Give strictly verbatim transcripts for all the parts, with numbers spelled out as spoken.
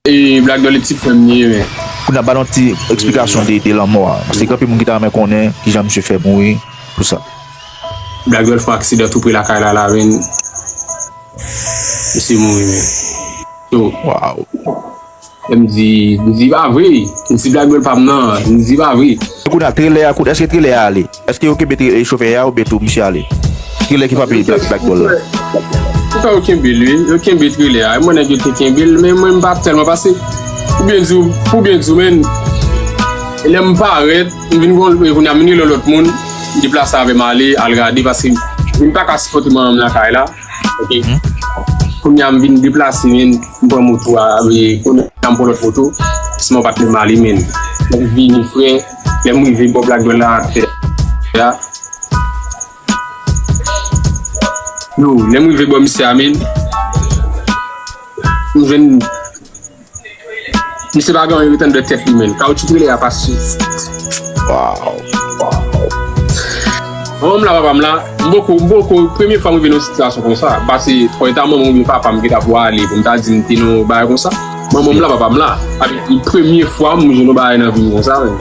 E Black Doll e ti frè m li ye, men. Kounye a ba n yon ti eksplikasyon de, de lanmò a. Paske gen anpil moun ki ta renmen konnen kijan misye fè mouri pou sa. Black Doll fè yon aksidan tou pre lakay la, la, men. Misye mouri, men. Yo. Waw. M di, m di pa vre. M di Black Doll pa m nan. M di pa vre. Kounye a, trelè a, kote, èske trelè a ale? Èske yo kenbe tre-, chofè a oubyen tou misye ale? Trelè ki frape Black, Black Doll la. Poukò yo kenbe l, wi? Yo kenbe trelè a. Mwen, nèg yo te kenbe l, men mwen, m pa tèlman pase. Pou byen di w, pou byen di w, men, lè m parèt, m vin gon, kounye a, m vin rele lòt moun, m deplase avè m ale, al gade, paske m pa ka sipòte manman m lakay la. Ok. Kounye a, m vin deplase, men, m pran moto a, e kounye a, m pran lòt moto, se mon patnè m ale, men. Lè m vini, frè, lè m rive bò Black Doll la, atè a. Yo, lè m rive bò misye a, men, m jwenn misye pa gen anyen ret anndan tèt li, men. Kawotchou trelè a pase. Waw. Manman m la, papa m la, m poko, m poko, premye fwa m rive nan yon sitiyasyon konsa. Pase, fò e ta manman m oubyen papa m ki ta pwale pou m ta di m te nan yon bagay konsa. Manman m la, papa m la. Avèk premye fwa m jwenn yon bagay nan vi m konsa, men.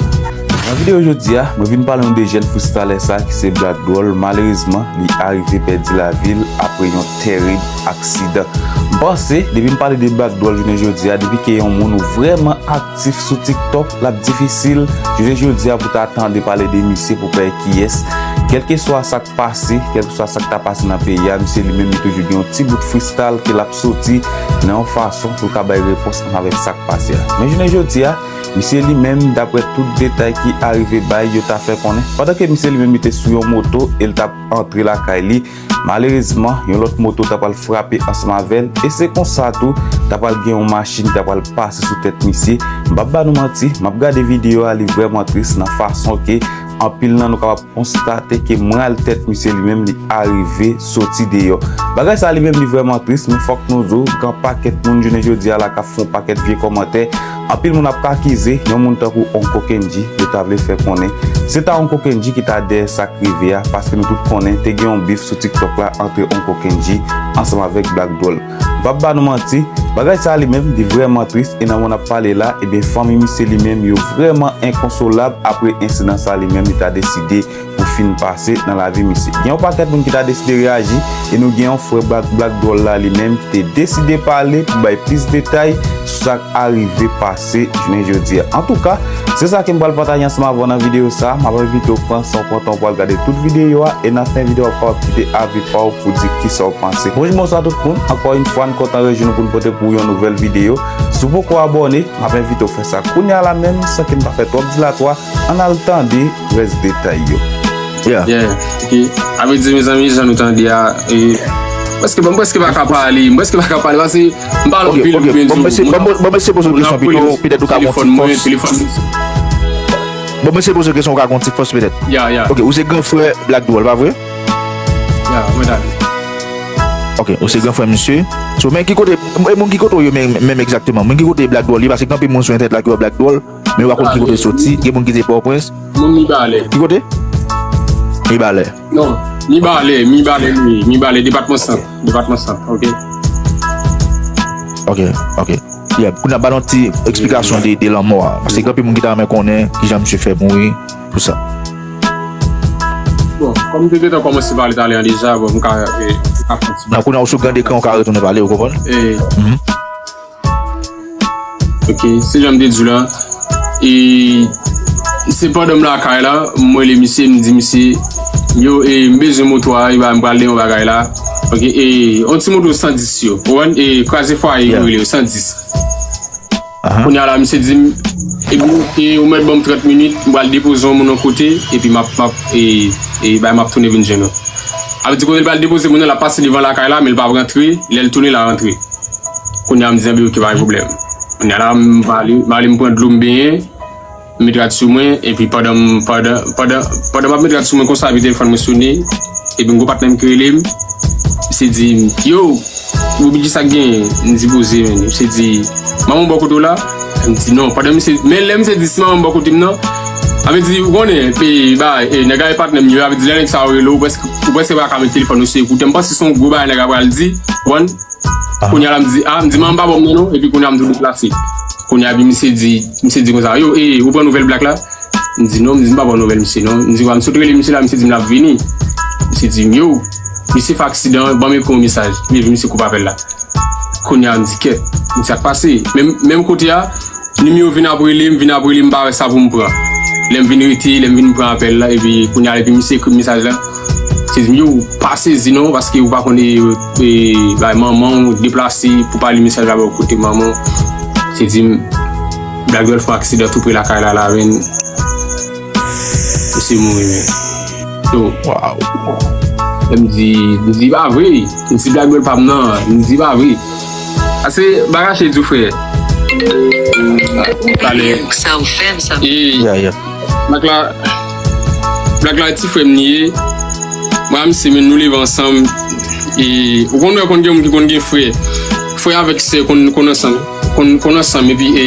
Nan videyo jodi a, mwen vin pale nou de jèn freestyler sa ki se Black Doll. Malerezman, li arive pèdi lavi l apre yon tèrib aksidan. M panse, depi m pale de Black Doll jounen jodi a, depi ke yon moun ou vrèman aktif sou TikTok, l ap difisil jounen jodi a pou ta tande pale de misye pou pè kiyès. Kèlkeswa sa k pase, kèlkeswa sa k ta pase nan peyi a, misye li menm li toujou gen yon ti bout freestyle ke l ap soti nan yon fason pou l ka bay repons ansanm avèk sa k pase a. Men jounen jodi a, misye li menm, daprè tout detay ki arive bay, yo ta fè konnen, pandan ke misye li menm li te sou yon moto e l t ap antre lakay li, malerezman, yon lòt moto ta pral frape ansanm avè l, e se konsa tou, ta pral gen yon machin ki ta pral pase sou tèt misye. M p ap ba nou manti, m ap gade videyo a, li vrèman tris nan fason ke anpil nan nou kapab konstate ke mral tèt misye li menm li arive soti deyò. Bagay sa li menm li vrèman tris, men fòk nou di w, gen pakèt moun jounen jodi a la k ap fè yon pakèt vye kòmantè. Anpil moun ap akize yon moun tankou Onko Kendji, yo ta vle fè konnen se ta Onko Kendji ki ta dèyè sa k rive a, paske nou tout konnen te gen yon bif sou TikTok la ant Onko Kendji ansanm avèk Black Doll. M p ap ba nou manti, bagay sa li menm, li vrèman tris, e nan moman n ap pale la, ebyen, fanmi misye li menm, yo vrèman enkonsolab apre ensidan sa li menm, li ta deside pou fin pase nan lavi misye. Gen yon pakèt moun ki ta deside reyaji, e nou gen yon frè Black, Black Doll la li menm ki te deside pale pou bay plis detay sou sa k arive pase jounen jodi a. Antouka, se sa ke m pral pataje ansanm avè w nan videyo sa. M ap envite w pran san w pran tan w pral gade tout videyo a, e nan fen videyo a w ap kapab kite avi pa w pou di kisa w panse. Bonjou, bonswa tout moun. Ankò yon fwa, n kontan rejwenn nou pou n pote pou w yon nouvèl videyo. Si w poko abòne, m ap envite w fè sa kounye a la menm, san ke n pa fè twòp dilatwa, ann al tande rès detay yo. Yeah. Yeah, ok. A vle di, mezanmi, jan nou tande a, e, m prèske, m prèske pa ka pale, m prèske pa ka pale, paske m pale anpil, ok, ok, bon, mesye, bon, bon, bon, mesye, poze w kesyon pito, petèt ou ka gon ti fòs. Bon, mesye, poze w kesyon, ou ka gon ti fòs, petèt. Yeah, yeah. Ok, ou se gran frè Black Doll, pa vre? Yeah, mwen ta di. Ok, ou se gran frè misye. So, men ki kote, e moun ki kote w yo menm, menm egzakteman? Moun ki kote Black Doll ye, paske gen anpil moun sou entènèt la ki wè Black Doll, men yo pa konn ki kote l soti, gen moun ki te Pòtoprens. Moun Mibalè. Ki kote? Mibalè. Non, Mibalè, Mibalè, wi, Mibalè, depatman Sant, depatman Sant, ok. Ok, ok. Yeah, kounye a ba n yon ti eksplikasyon de, de lanmò a. Paske gen anpil moun ki ta renmen konnen kijan misye fè mouri pou sa. Bon, kòm m te gentan kòmanse pale talè a deja, bon, m ka, e, m ka fè yon ti... Non, kounye a ou sou gran ekran, ou ka retounen pale, ou konprann? E, Ok, se jan m te di w la. E se pandan m lakay la, m rele misye, m di misye, yo, e m bezwen moto a, e ba, m pral de yon bagay la. Ok, e yon ti moto san dis yo, ou konprann? E kraze fwaye yo rele yo, san dis. Kounye a la, misye di m, e, e ou mèt ban m trant minit, m pral depoze yon moun yon kote, epi m ap, m ap, e, e bay m ap tounen vin jwenn ou. A vle di kote l pral depoze moun nan, l ap pase devan lakay la, men l p ap rantre, lè l tounen, l a rantre. Kounye a m di, "Anben, ok, pa gen pwoblèm." Kounye a la, m ale, m ale, m pran dlo, m benyen, m met rad sou mwen, epi pandan m, pandan, pandan, pandan m ap met rad sou mwen konsa, epi telefòn mwen sonnen, epi m gon patnè m ki rele m, misye di, "Yo, Bobidji, sa k genyen?" M di, "Poze, men." Misye di, "Manman w bò kote w la?" M di, "Non." Pandan misye, men lè misye di, "Si manman m bò kote m nan," a vle di, ou konnen, epi, ba, e, nèg la e patnè m yo, a vle di, lè nèg sa yo rele w, ou prèske, ou prèske pa ka met telefòn ou sou ekoutè. M panse se yon gwo bagay nèg la pral di, ou konprann? Kounye a la, m di, a, m di, manman pa ban m nan, non. Epi kounye a, m tou deplase. Kounye a, epi misye di, misye di konsa, yo, e, ou pran nouvèl Black la? M di, non, m di, m pa pran nouvèl misye, non. M di, wa, m sot rele misye la, misye di m l ap vini. Misye di m, yo, misye fè aksidan, ban m ekri yon mesaj. Epi misye koupe apèl la. Kounye a, m di, kèt, m di, sa k pase? Menm, menm kote a, nimewo vin ap rele, m vin ap rele, m pa wè sa pou m pran. Lè m vin rete, lè m vin pran apèl la, epi kounye a, epi misye ekri mesaj la. Se di m, yo, ou pa sezi non, paske ou pa konn e, e, bay manman w deplase pou pale mesaj la ba w kote manman w. Se di m, Black Doll fè aksidan tou pre lakay la, la, men. Misye mouri, men. Yo. Waw. M di, m di, pa vre. M di, Black Doll pa m nan. M di, pa vre. Ase, bagay se di w, frè. Talè. Sa ou fè m sa. E, yeah, yeah. Black la, Black la, ti frè m li ye. Mwen, misye, men nou leve ansanm. E, ou konn wè, konn gen moun ki konn gen frè. Frè avèk sè konn, konn ansanm. Konn, konn ansanm, epi, e,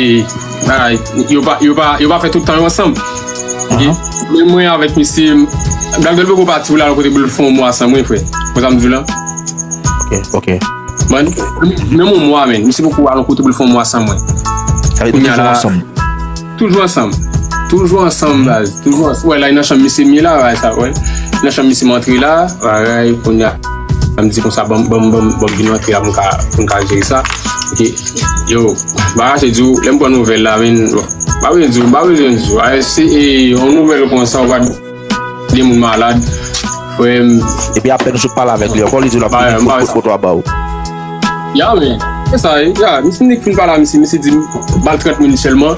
bagay, yo pa, yo pa, yo pa fè tout tan yo ansanm. Ok? Men mwen avèk misye, Black Doll poko pati pou l al kote pou l fè yon mwa san mwen, frè. Konn sa m di w la? Ok, ok. Men, menm yon mwa, men. Misye poko al yon kote pou l fè yon mwa san mwen. Sa vle di toujou ansanm? Toujou ansanm. Toujou ansanm, baz. Toujou ansanm. Wè, la, e nan chanm misye m ye la, wè, sa, wè. Nan chanm misye m antre la, bagay, kounye a. Sa m di konsa, ban m, ban m, ban m, ban m vin antre la pou m ka, pou m ka jere sa. Ok. Yo, bagay se di w, lè m pran nouvèl la, men, bon, m pa bezwen di w, m pa bezwen di w. A, se, e, yon nouvèl konsa, ou pa de moun malad, frè m. Epi apèn ou sot pale avèk li ankò, li di w l ap vini, foto a ba w. Ya, men, se sa, ya, misye nik fin pale a misye, misye di m, ba l trant minit sèlman,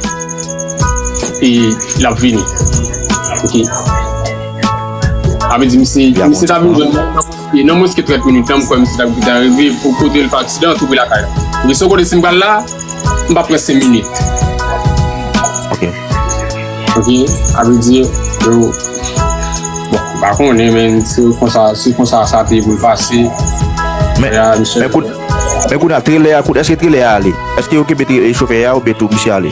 e l ap vini. Ok. Sa vle di, misye, misye ta vin jwenn mwen nan moske, nan moske trant minit, la, m kwè misye ta gentan rive pou kote l fè aksidan, tou pre lakay la. Men se yon kote si m pral la, m pa pran senk minit. Ok. Ok, sa vle di, yo, bon, m pa konnen, men se konsa, se konsa sa te pou l pase. Men, ya, misye men kout, men kounye a, trelè a, kout, èske trelè a ale? Èske yo kenbe tre-, chofè a oubyen tou misye ale?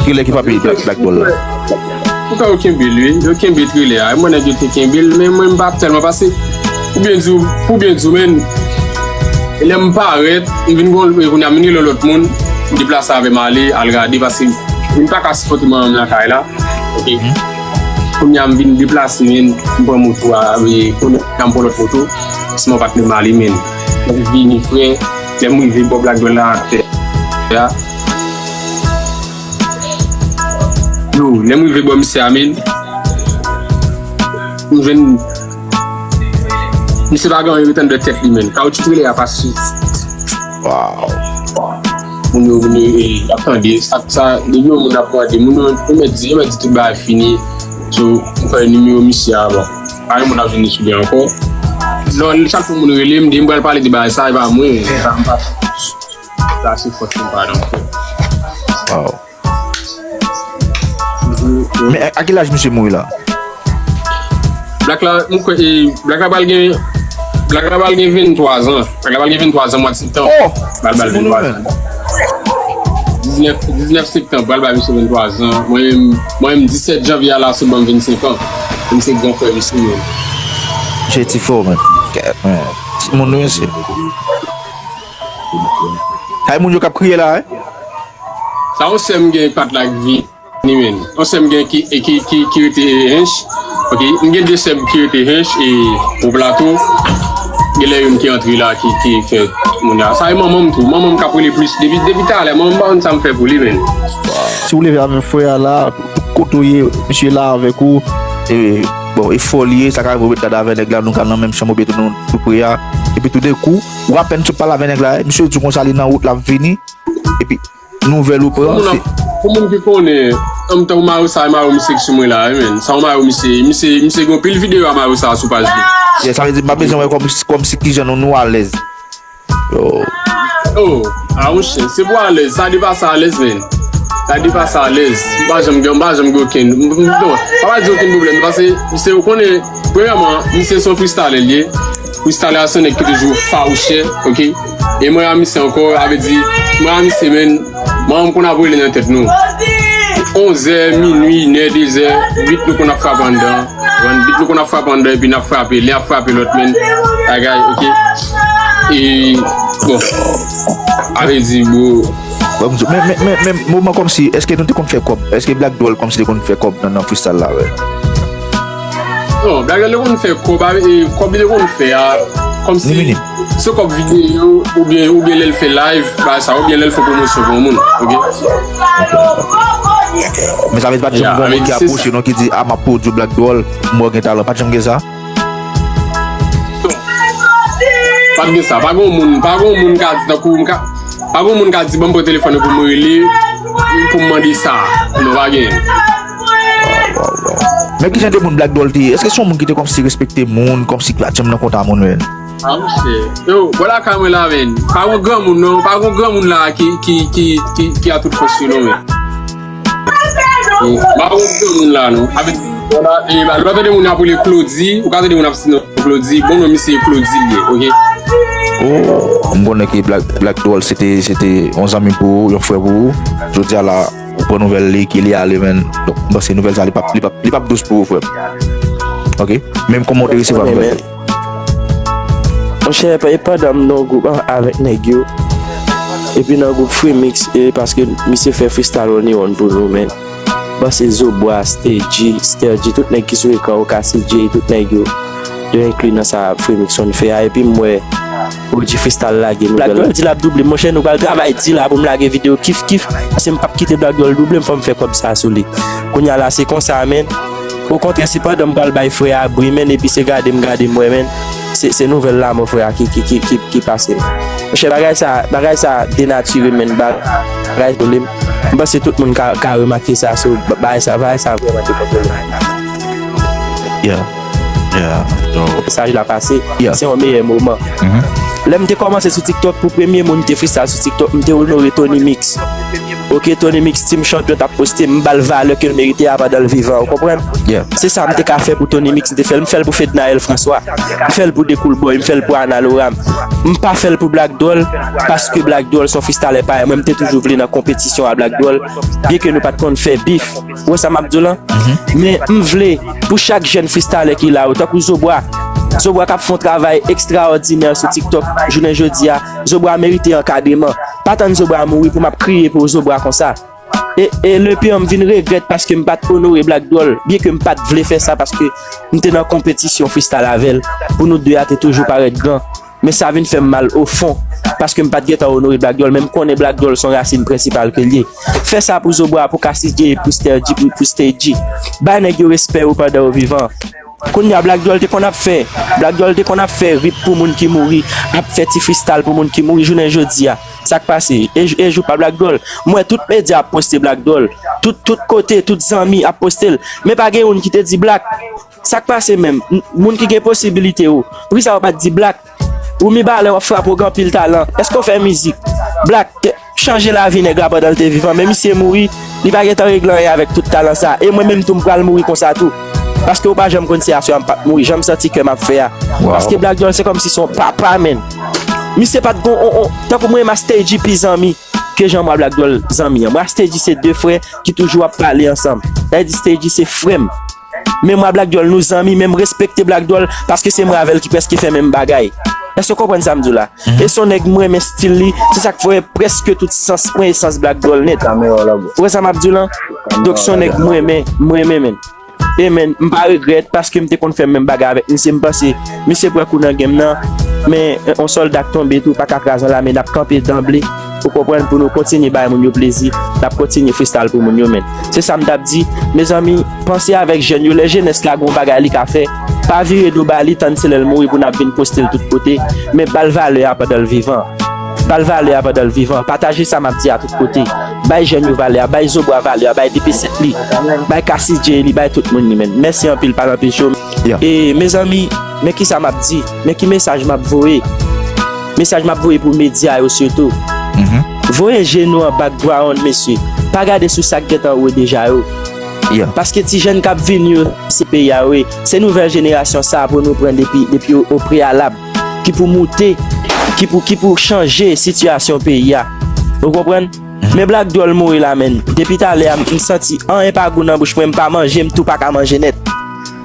Trelè ki frape Black, Black Doll la. Poukò yo kenbe l, wi? Yo kenbe trelè a. Mwen, nèg yo te kenbe l, men mwen, m pa tèlman pase. Pou byen di w, pou byen di w, men, lè m parèt, m vin gon, kounye a, m vin rele lòt moun, m deplase avè m ale, al gade, paske m pa ka sipòte manman m nan kay la. Ok. Kounye a, m vin deplase, men, m pran moto a, e kounye a, m pran lòt moto, se mwen patnè m ale, men. Lè m vini, frè, lè m rive bò Black Doll la, atè a, yo, lè m rive bò misye a, men, m jwenn misye pa gen anyen ret anndan tèt li, men. Kawotchou trelè a pa swiv. Waw. Moun yo, moun yo, e, ap tande. Sa, sa, depi yon moun ap tande, moun yo, yo mèt di, yo mèt di tout bagay fini. So, m fè nimewo misye a, bon. Pa gen moun ap jwenn li sou li ankò. Non, chak fwa moun rele m, di m pral pale de bagay sa, e pa mwen. Sa, m pa. Sa, se fòt m pa nan. Waw. Men a, a ki laj misye mouri la? Black la, m kwè, e, Black la pral gen, Black la pral gen venntwa zan. Black la pral gen venntwa zan mwa de septanm. Oh! Pral ba l venntwa zan. Diznèf, diznèf septanm, pral ba misye venntwa zan. Mwen menm, mwen menm disèt janvye a la, sot ban m vennsenk an. Misye gran frè misye menm. Misye ti fò, men. Kèt, men. Timoun, wi, mesye. Sa e moun yo k ap kriye la, wi. Sa yon sè m gen, pat la k vini, men. Yon sè m gen ki, ki, ki, ki rete Hench. Ok, m gen de sè m ki rete Hench e o Plato. Gen lè youn ki antre la, ki, ki fè moun la. Sa e manman m tou. Manman m k ap rele plis. Depi, depi talè, manman m pa konn sa m fè pou li, men. Si w leve avèk frè a la, tout kote w ye, misye la avèk ou. E, bon, e fò li ye, sa ka rive w ret gade avè nèg la, nou ka nan menm chanm oubyen tou nou tou pre a. Epi toudenkou, w apèn sot pale avè nèg la, misye di w konsa li nan wout, l ap vini. Epi, nouvèl ou pran, se pou moun ki konnen, anmtan ou Mario sa, Mario misye ki sou mwen la, wi, men. Sa yon Mario misye, misye, misye gen anpil videyo a Mario sa sou paj li. Yeah, sa vle di, m pa bezwen wè kòm, kòm si kijan nou, nou alèz. Yo. Oh, a yon chen, se pou alèz, sa depase alèz, men. Sa depase alèz. M pa janm gen, m pa janm gen okenn, m, m, non, pa, pa di okenn pwoblèm, paske misye, ou konnen, premyèman, misye se yon freestyler li ye. Freestyler a se yon nèg ki toujou fawouchè, ok? E mwen a misye ankò, sa vle di, mwen a misye, men, mwen, m konn ap rele nan tèt nou. Onzè, minui, inè, dezè, bit nou konn ap frape anndan. Konprann? Bit nou konn ap frape anndan, epi n ap frape, li ap frape lòt, men, bagay, ok? E, Bon. A vle di, bro. Bon, men, men, men, men, moman kòmsi, èske nou te konn fè kòb? Èske Black Doll kòmsi te konn fè kòb nan, nan freestyle la, vre? Non, Black Doll te konn fè kòb, a, e, kòb li te konn fè a, kòmsi, se kòb videyo, oubyen, oubyen lè l fè live, bagay sa, oubyen lè l fè pwomosyon pou yon moun, ok? Men sa vle di pa t janm gen yon moun ki apwoche non, ki di, "A, m ap pwodui Black Doll, m wè w gen talan." Pa t janm gen sa? Pa t gen sa, pa gen yon moun, pa gen yon moun ka di tankou m ka, pa gen yon moun ka di, "Ban m pran telefòn nan pou m rele, pou m mande sa." Non, pa gen. Men ki jan de moun Black Doll te ye? Èske se yon moun ki te kòmsi respekte moun, kòmsi ki pa t janm nan kontak moun, men? A, monchè. Yo, bò lakay mwen la, men. Pa gen granmoun, non. Pa gen granmoun la ki, ki, ki, ki, ki a tout fòs yo, non, men. Yo, pa gen granmoun la, non. Avèk, vwala, e, ba, ou ka tande moun ap rele Claudy, ou ka tande moun ap sinon Claudy, bon, non, misye Claudy li ye, ok? Oh, m konnen ke Black, Black Doll, se te, se te yon zanmi pou ou, yon frè pou ou. Jodi a la, ou pran nouvèl li, ki li ale, men. Donk, m panse nouvèl sa, li p ap, li p ap, li p ap dous pou ou, frè m. Ok? Menm kòman w te resevwa nouvèl li? Monchè, e pandan m nan gwoup an, avèk nèg yo, epi nan gwoup Freemix, e paske misye fè freestyle one on one pou nou, men. M panse Zobwa, Steady, Steady, tout nèg ki sou ekran, Okasi J, tout nèg yo, yo enkli nan sa Freemix on fè a, epi m wè O G Freestyle lage nouvèl. Black Doll di l ap double m, monchè, nou pral travay di la pou m lage videyo kif kif, paske m p ap kite Black Doll double m, fò m fè kòb sa sou li. Kounye a la, se konsa, men. Okontrè, se pandan m pral bay frè a bri, men, epi se gade m gade m wè, men. Se, se nouvèl lanmò frè a ki, ki, ki, ki, ki pase, men. Monchè, bagay sa, bagay sa denatire, men, bagay pwoblèm. M panse tout moun ka, ka remake sa, so, bagay sa, bagay sa vrèman te konpwoze. Yeah. Yeah. So, mesaj la pase, yeah, se yon meyè moman. Mhm. Lè m te kòmanse sou TikTok, pou premye moun ki te freestyle sou TikTok, m te onore Tony Mix. Ok, Tony Mix, Team Champion t ap poste, m ba l valè ke l merite a pandan l vivan, ou konprann? Yeah. Se sa m te ka fè pou Tony Mix, m te fè l, m fè l pou Fednaelle François, m fè l pou Decool Boy, m fè l pou Ana Laura. M pa fè l pou Black Doll, paske Black Doll se yon freestyler parèy mwen, m te toujou vle nan konpetisyon a Black Doll, byen ke nou pa t konn fè bif. Ou wè sa m ap di w lan? Mhm. Men m vle pou chak jèn freestyler ki la yo, tankou Zobwa. Zobwa k ap fè yon travay ekstraòdinè sou TikTok jounen jodi a. Zobwa merite ankadreman. Pa tann Zobwa mouri pou m ap kriye pou Zobwa konsa. E, e le pire, m vin regrèt paske m pa t onore Black Doll, byen ke m pa t vle fè sa paske m te nan konpetisyon freestyle avè l, pou nou de a te toujou parèt gran. Men sa vin fè m mal o fon, paske m pa t gentan onore Black Doll, men m konnen Black Doll se yon rasin prensipal ke l ye. Fè sa pou Zobwa, pou Cassie J, pou Stergy, pou, pou Stay G. Bay nèg yo respè yo pandan yo vivan. Kounye a Black Doll te konn ap fè, Black Doll te konn ap fè rip pou moun ki mouri, ap fè ti freestyle pou moun ki mouri jounen jodi a. Sa k pase? E, e jou pa Black Doll. M wè tout medya ap poste Black Doll. Tout, tout kote, tout zanmi ap poste l. Men pa gen youn ki te di Black. Sa k pase menm? M-, moun ki gen posibilite yo. Poukisa yo pa t di Black? Romy Ballin, w ap frape, w gen anpil talan. Èske w fè mizik? Black, te, chanje lavi nèg la pandan l te vivan. Men misye mouri, li pa gentan regle anyen avèk tout talan sa. E mwen menm tou, m pral mouri konsa tou. Paske ou pa janm konn si aswè a m p ap mouri. Jan m santi kè m ap fè a. Wow. Paske Black Doll se kòmsi se yon papa, menn. Misye pa t gon, on, on, tankou mwen, m a Stay G pi zanmi ke jan m a Black Doll zanmi an. Mwen a Stay G se de frè ki toujou ap pale ansanm. Sa vle di Stay G se frè m. Men mwen a Black Doll nou zanmi, men m respekte Black Doll paske se mwen avè l ki prèske fè menm bagay. Èske w konprann sa m di w la? Mhm. E se yon nèg m renmen stil li, se sa k fè w wè prèske tout sans mwen e sans Black Doll nèt. Kamera w la, bro. Ou wè sa m ap di w lan? Donk se yon nèg m renmen, m renmen, menn. E menn, m pa regrèt paske m te konn fè menm bagay avèk misye, m panse misye pran kou nan game nan, men yon sòlda k tonbe tou pa ka kraze yon lame, n ap kanpe danble. Ou konprann, pou nou kontinye bay moun yo plezi, n ap kontinye freestyle pou moun yo, menn. Se sa m t ap di. Mezanmi, panse avèk jèn yo, lè jenès la gen yon bagay li ka fè, pa vire do ba li, tann se lè l mouri pou n ap vin poste l tout kote, men ba l valè a pandan l vivan. Ba l valè a pandan l vivan. Pataje sa m ap di a tout kote. Bay jèn yo valè a, bay Zobwa valè a, bay D P sèt li, bay Cassie J li, bay tout moun li, menn. Mèsi anpil, pa nan pil cho. Yeah. E, mezanmi, men ki sa m ap di, men ki mesaj m ap voye. Mesaj m ap voye pou medya yo sitou. Mhm. Voye je nou an background, mesye. Pa gade sou sa k gentan wo deja yo. Yeah. Paske ti jèn k ap vini yo, se peyi a yo ye. Se nouvèl jenerasyon sa a pou nou pran depi, depi o, o preyalab, ki pou moute, ki pou, ki pou chanje sitiyasyon peyi a. Ou konprann? Mhm. Men Black Doll mouri la, menn. Depi talè a, m, m santi anyen pa gou nan bouch mwen, m pa manje, m tou pa ka manje nèt.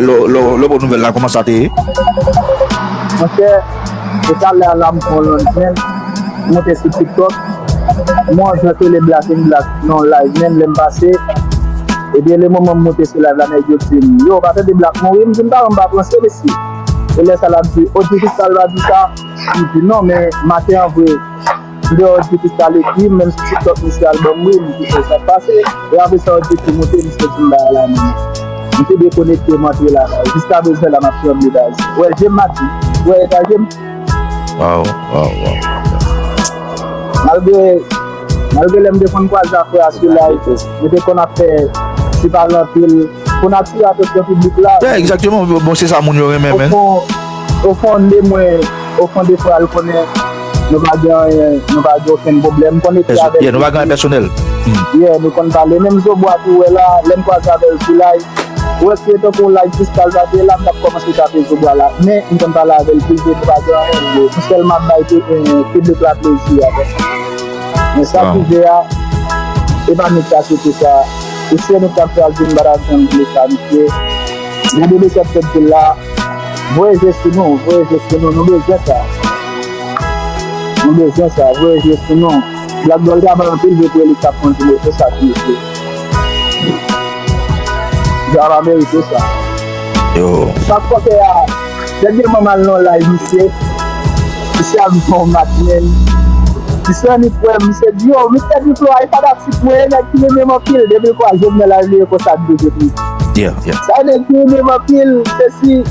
Lè w pran nouvèl la, kòman sa te ye? Monchè, se talè a la m pran lòt jwenn, m monte sou TikTok. M wè yon jwèt rele Black in Black nan live menm lè m pase. Ebyen, le moman m monte sou live la, nèg yo di m, yo, w pa tande Black mouri? M di, m pa wè, m pa pran serye, mesye. E lè sa l ap di, Audrey Cristal pa di sa. M di, non, men maten an vre, m te wè Audrey Cristal ekri m, menm sou TikTok, misye al ban m wi, m di, sa k pase? E apre sa, Audrey ki monte, misye di m bagay la menm. M te dekonekte, m antre lakay. Jiska prezan la, m ap tranble baz. Ou wè je m, Mati? Ou wè eta je m? Waw, waw, waw. Malgre, malgre lè m te konn kwaze a frè a sou live, nou te konn ap fè ti pale anpil pou n atire atansyon piblik la. Yeah, egzakteman. Bon, se sa moun yo renmen, men. Ofon, ofon, de mwen, ofon de fwa l konnen nou pa gen anyen, nou pa gen okenn pwoblèm. M konn ete avè l. Yeah, nou pa gen anyen pèsonèl. Yeah, nou konn pale. Menm Zobwa tou, wè la, lè m kwaze avè l sou live, ou wè se tankou yon live fiskal sa te la, m t ap kòmanse tape Zobwa la. Men, m konn pale avè l prive, nou pa gen anyen. M sèlman ap bay piblik la plezi avè l. Men sa ki vre a, e pa nou ki ta swete sa. E si nou t ap fè al vin bat avè l, nou vle sa, misye. Gade mesye ap fè pil la. Voye je sou nou, voye je sou nou, nou bezwen sa. Nou bezwen sa, voye je sou nou. Black Dolly a bay anpil vre pou elit k ap kontinye fè sa sou misye. Li pa merite sa. Yo. Sa fòkè a, dènye mwa m al nan live misye. Misye ap fè yon match, men. Misye annik wè m, misye di, yo, misye di, Flo a e fanatik mwen, nèg ki renmen m anpil. Depi l kwaze m nan live li, e konsa l bezwen plis. Yeah, yeah. Sa nèg ki renmen m anpil, se si